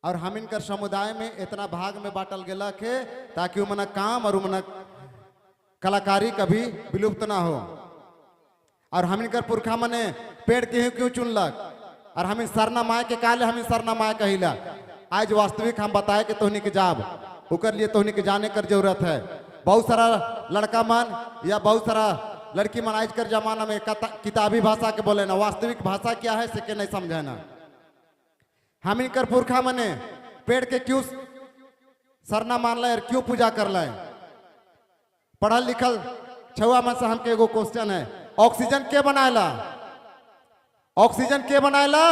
और हम इनकर समुदाय में इतना भाग में बांटल गेलक है ताकि उमना काम और उमना कलाकारी कभी विलुप्त ना हो। और हम इनकर पुरखा मने पेड़ के क्यों चुनलक और हम सरना माय के काले हम सरना माय कहिला। आज वास्तविक हम बताए कि तोहनी के जाब ओकर लिए तोहनी के जाने कर जरूरत है। बहुत सारा लड़का मन या बहुत सारा लड़की मन आज कर जमाना में किताबी भाषा के बोले ना, वास्तविक भाषा क्या है से के नहीं समझे ना। हम इनकर पुरखा मने पेड़ के क्यों सरना मान लाए और क्यों पूजा कर लाए। पढ़ल लिखल छुआ मन से हमके एगो क्वेश्चन है, ऑक्सीजन के बनाएला? ऑक्सीजन के बनाएला?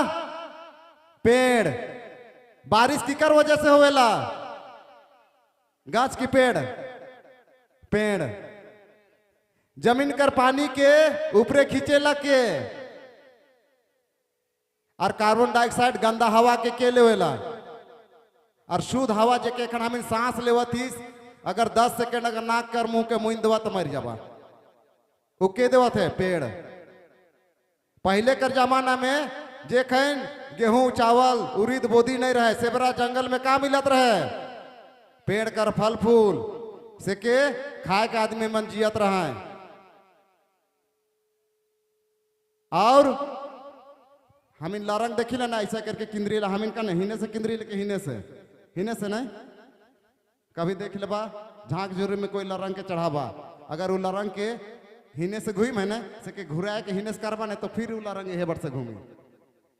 पेड़। बारिश किकर वजह से होवेला? गाछ की पेड़? पेड़। जमीन कर पानी के ऊपरे खींचेला के और कार्बन डाइऑक्साइड गंदा हवा के लेवेला और शुद्ध हवा जेके एखन हम सांस लेवत ही, अगर 10 सेकेंड अगर नाक कर मुंह के मुंह देवा तो मर जाबा। वो के देवत है? पेड़। पहले कर जमाना में जे खैन गेहूं चावल उड़ीद बोदी नहीं रहे, सेबरा जंगल में का मिलत रहे? पेड़ कर फल फूल से के खाए के आदमी मन जियत रहा है। और हम इन लरंग देखी ना ऐसा करके किंदरी ला, हम इनका नहीं हिने से किंदरी लेके हिने से, हिने से नहीं कभी देख लेबा झांक झुरी में कोई लरंग के चढ़ावा, अगर वो लरंग के हिने से घूम है ना से के घुराए के हिने से करबा नहीं तो फिर वो लरंग हे बर से घूमी,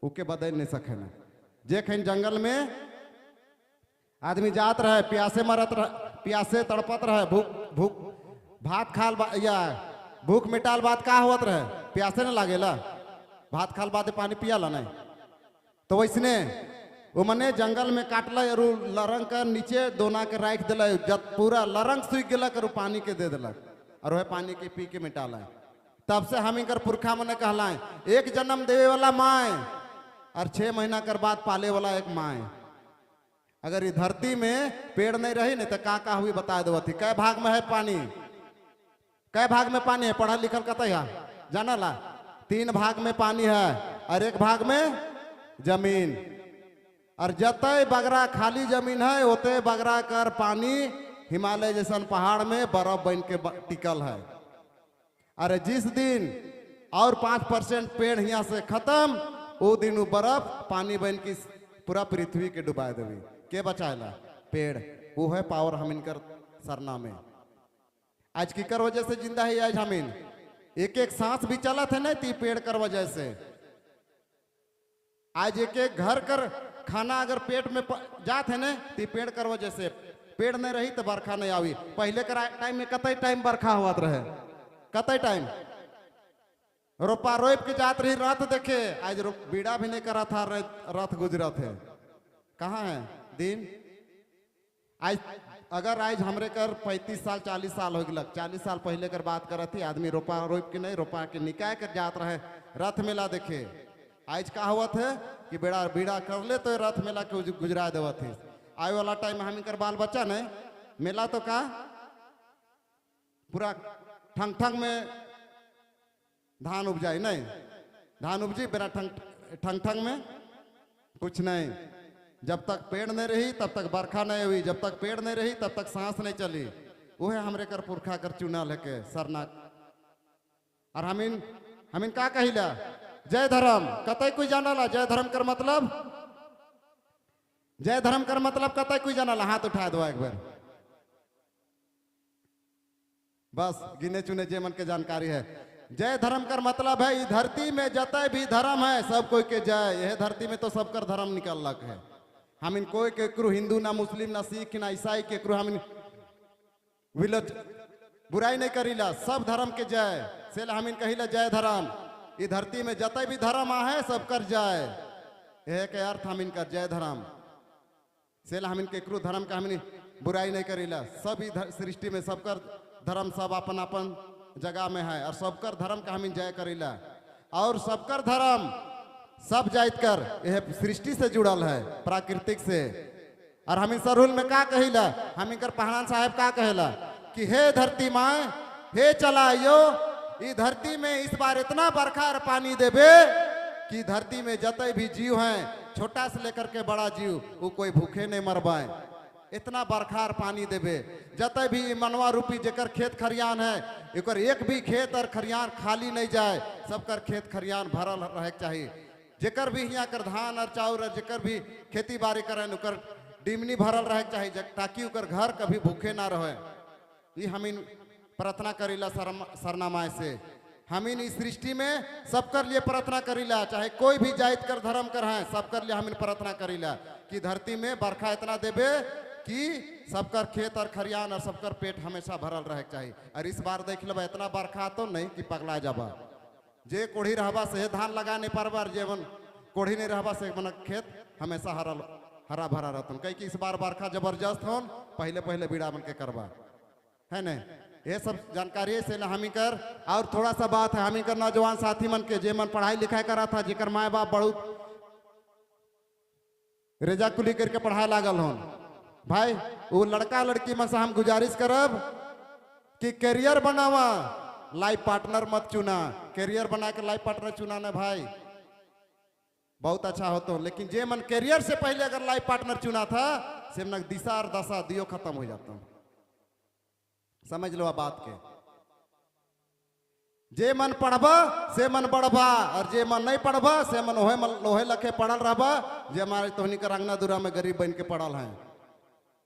ओके बदल नहीं सके ना। जे खैन जंगल में आदमी जात रहे, प्यासे मरत रहे, प्यासे तड़पत रहे, भूख भूख भात खाल या भूख मिटाल बात का होत रहे, प्यासे न लागेला, भात खाल बाद पानी पियाला नहीं। तो वैसने वो मने जंगल में काटल और लरंग कर नीचे दोना के राख दिल, जब पूरा लरंग सूख गलक और पानी के दे दिलक और वह पानी के पी के मिटाल। तब से हम इनकर पुरखा मने कहलाए एक जन्म देवे वाला माए और 6 महीना कर बाद पाले वाला एक माए। अगर ये धरती में पेड़ नहीं रही नहीं तो का का हुई बता दो थी। कै भाग में है पानी? कै भाग में पानी है? पढ़ल लिखल कत जाना ला? 3 भाग में पानी है और 1 भाग में जमीन। और जतय बगरा खाली जमीन है ओते बगरा कर पानी हिमालय जैसन पहाड़ में बर्फ बन के टिकल है। अरे जिस दिन और 5% पेड़ यहाँ से खत्म, वो दिन वो बर्फ पानी बन के पूरा पृथ्वी के डुबा देवी। के बचाएला? पेड़। वो है पावर हम इनकर सरना में। आज किकर वजह से जिंदा है आज हम इन एक एक सांस भी चला थे नहीं ती पेड़ कर वजह से। आज एक एक घर कर खाना अगर पेट में जात है ना ती पेड़ कर वजह से। पेड़ नहीं रही तो बरखा नहीं आई। पहले कर टाइम में कतई टाइम बरखा हुआ रहे, कतई टाइम रोपा रोप के जात रही रथ देखे। आज बीड़ा भी नहीं करा था, रथ गुजरत है। कहाँ है दिन? आज अगर आज हमरे कर 35 साल 40 साल हो गया, 40 साल पहले कर बात करत थी आदमी रोपा रोप के नहीं रोपा के निकाय कर जात रहे रथ मेला देखे। आज का हुआ थे कि बेड़ा बीड़ा कर ले तो रथ मेला के गुजरा देवा थे। आए वाला टाइम हम कर बाल बच्चा नहीं मेला तो का पूरा ठंग ठंग में धान उपजाई नहीं, धान उपजी बेरा ठंग ठंग ठंग में कुछ नहीं। जब तक पेड़ नहीं रही तब तक बरखा नहीं हुई, जब तक पेड़ नहीं रही तब तक सांस नहीं चली। वो है हमरे कर पुरखा कर चुना लेके सरना। और हमिन का कहिला? जय धर्म। कतई कोई जानला जय धर्म कर मतलब? जय धर्म कर मतलब कतई कोई जानला? हाथ उठा दो एक बार, बस गिने चुने जे मन के जानकारी है। जय धर्म कर मतलब है इस धरती में जतय भी धर्म है सब कोई के जय। यह धरती में तो सबकर धर्म निकल लक है। हम इन कोई केकरो हिंदू ना मुस्लिम ना सिख ना ईसाई केकरो हम इन विलोच बुराई नहीं करीला, सब धर्म के जय। से हम इन कहिला जय धर्म। इस धरती में जतय भी धर्म आहे सब कर जाए, यह के अर्थ हम इनकर जय धर्म। से हम इन केकरो धर्म का हम बुराई नहीं करीला। सब सृष्टि में सबकर धर्म सब अपन अपन जगह में है और सबकर धर्म का हम जय करीला। और सबकर धर्म सब जाइत कर यह सृष्टि से जुड़ल है, प्राकृतिक से। और हम सरहुल में का कहिला, हम इनकर पहरान साहब का कहेला कि हे धरती माँ, हे चलाइयो, ई धरती में इस बार इतना बरखा और पानी देबे कि धरती में जतय भी जीव हैं छोटा से लेकर के बड़ा जीव वो कोई भूखे नहीं मरबाए। इतना बरखार पानी देवे। जत भी मनवा रूपी जेकर खेत खरियान है एकर एक भी खेत और खरियान खाली नहीं जाए, सबकर खेत खरियान भरल रहे के चाहिए। जेकर भी यहाँ कर धान और चाउर और जेकर भी खेती बाड़ी करें उकर डिमनी भरल रहे के चाहिए, ताकि उकर घर कभी भूखे ना रहे। ये हमीन प्रार्थना करीला सरनामाय से। हमीन इस सृष्टि में सबकर लिए प्रार्थना करीला, चाहे कोई भी जात कर धर्म कर हैं, सबकर लिए हमीन प्रार्थना करीला कि धरती में बरखा इतना देवे कि सबकर खेत और खरियान और सबकर पेट हमेशा भरल रहे के चाहिए। और इस बार देख लब इतना बरखा तो नहीं कि पगला जाबा। जे कोढ़ी रहबा से धान लगा नहीं पारबा, जे मन कोढ़ी नहीं रहबा से मन खेत हमेशा हरा भरा रहतन। कहीं कि इस बार बरखा जबरदस्त होन, पहले पहले बीड़ा मन के करबा है नहीं। ये सब जानकारी से हमी कर। और थोड़ा सा बात है हमी कर नौजवान साथी मन के, जे मन पढ़ाई लिखाई करा था, जेकर माए बाप बहुत रेजा कुली करके पढ़ाए लागल होन, भाई वो लड़का लड़की मन से हम गुजारिश करब कि करियर बनावा, लाइफ पार्टनर मत चुना। करियर बना के लाइफ पार्टनर चुना ना भाई, बहुत अच्छा होता। लेकिन जे मन करियर से पहले अगर लाइफ पार्टनर चुना था, से मन दिशा और दशा दियो खत्म हो जाता। समझ लो बात के। जे मन पढ़बा से मन बढ़बा, और जे मन नहीं पढ़बा से मन ओहे लोहे लखे पढ़ल रहबा। जे हमारे तोहनी के रंगना दूरा में गरीब बन के पढ़ल हैं,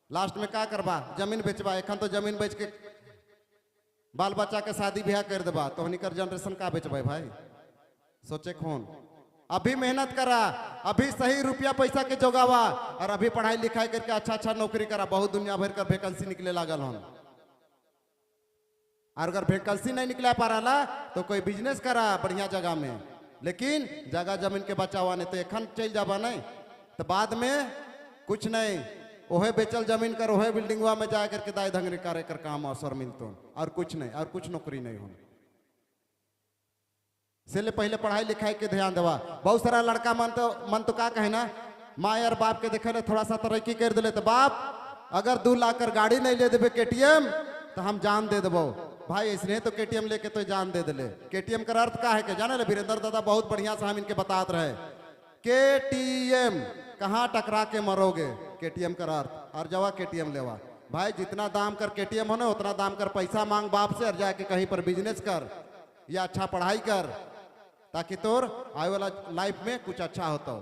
लास्ट में का करबा? जमीन बेचबा। एखन तो जमीन बेच के बाल बच्चा के शादी ब्याह कर देबा, तोहनी कर जनरेशन का बेचबे भाई? सोचे खोन। अभी मेहनत करा, अभी सही रुपया पैसा के जोगावा, और अभी पढ़ाई लिखाई करके अच्छा अच्छा नौकरी करा। बहुत दुनिया भर कर वैकेंसी निकले लागल हन। और अगर वैकेंसी नहीं निकला पा रहा तो कोई बिजनेस करा बढ़िया जगह में, लेकिन जगह जमीन के बचावा नहीं तो एखन चल जाबा नहीं तो बाद में कुछ नहीं। ओहे बेचल जमीन कर ओहे बिल्डिंगवा में जा करके दाई धंगरी करे कर काम अवसर मिलतो, और कुछ नहीं, और कुछ नौकरी नहीं हो। इसलिए पहले पढ़ाई लिखाई के ध्यान देवा। बहुत सारा लड़का मन तो का कहे ना, माँ और बाप के देखे थोड़ा सा तरक्की कर दिले तो बाप अगर 2 लाख कर गाड़ी नहीं ले देवे केटीएम तो हम जान दे देबो। भाई इसने तो केटीएम लेके तो जान दे दिले। केटीएम का अर्थ का है के जाने ले वीरेंद्र दादा बहुत बढ़िया से हम इनके बतात रहे। केटीएम कहाँ टकरा के मरोगे, केटीएम का अर्थ। और जवा केटीएम लेवा भाई, जितना दाम कर केटीएम हो ना उतना दाम कर पैसा मांग बाप से और जाके कहीं पर बिजनेस कर या अच्छा पढ़ाई कर, ताकि तोर आए वाला लाइफ में कुछ अच्छा होता हो।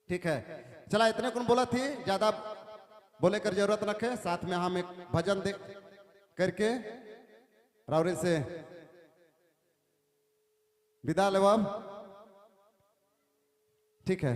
ठीक है, चला इतने कौन बोला थी, ज्यादा बोले कर जरूरत रखे। साथ में हम एक भजन दे करके रावरे से विदा लेवाब। ठीक है।